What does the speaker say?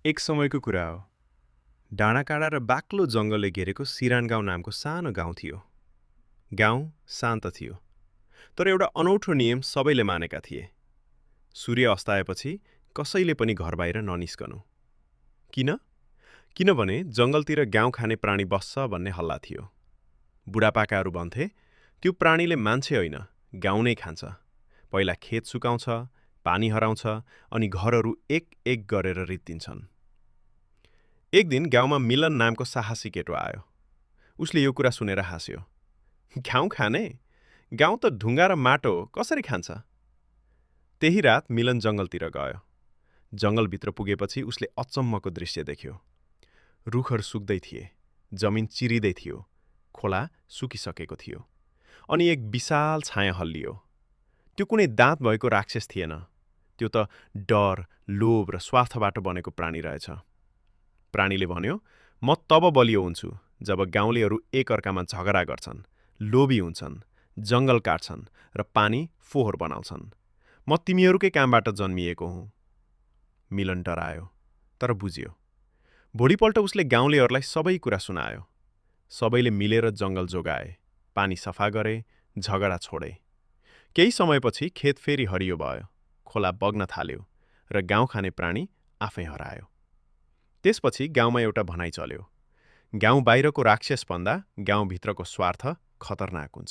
एक समयको कुरा हो। डाँडाकाँडा र बाक्लो जङ्गलले घेरेको सिरान गाउँ नामको सानो गाउँ थियो। गाउँ शान्त थियो, तर एउटा अनौठो नियम सबैले मानेका थिए। सूर्य अस्ताएपछि कसैले पनि घर बाहिर ननिस्कनु। किन? किनभने जङ्गलतिर गाउँ खाने प्राणी बस्छ भन्ने हल्ला थियो। बुढापाकाहरू भन्थे, त्यो प्राणीले मान्छे होइन, गाउँ नै खान्छ। पहिला खेत सुकाउँछ, पानी हराउँछ, अनि घरहरू एक एक गरेर रित्तिन्छन्। एक दिन गाउँमा मिलन नामको साहसी केटो आयो। उसले यो कुरा सुनेर हाँस्यो। गाउँ खाने? गाउँ त ढुङ्गा र माटो हो, कसरी खान्छ? त्यही रात मिलन जङ्गलतिर गयो। जङ्गलभित्र पुगेपछि उसले अचम्मको दृश्य देख्यो। रुखहरू सुक्दै थिए, जमिन चिरिँदै थियो, खोला सुकिसकेको थियो, अनि एक विशाल छाया हल्लियो। त्यो कुनै दाँत भएको राक्षस थिएन, त्यो त डर, लोभ र स्वार्थबाट बनेको प्राणी रहेछ। प्राणीले भन्यो, म तब बलियो हुन्छु जब गाउँलेहरू एकअर्कामा झगडा गर्छन्, लोभी हुन्छन्, जङ्गल काट्छन् र पानी फोहोर बनाउँछन्। म तिमीहरूकै कामबाट जन्मिएको हुँ। मिलन डरायो, तर बुझ्यो। भोलिपल्ट उसले गाउँलेहरूलाई सबै कुरा सुनायो। सबैले मिलेर जङ्गल जोगाए, पानी सफा गरे, झगडा छोडे। केही समयपछि खेत फेरि हरियो भयो, खोला बग्न थाल्यो र गाउँ खाने प्राणी आफै हरायो। त्यसपछि गाउँमा एउटा भनाइ चल्यो। गाउँ बाहिरको राक्षसभन्दा गाउँभित्रको स्वार्थ खतरनाक हुन्छ।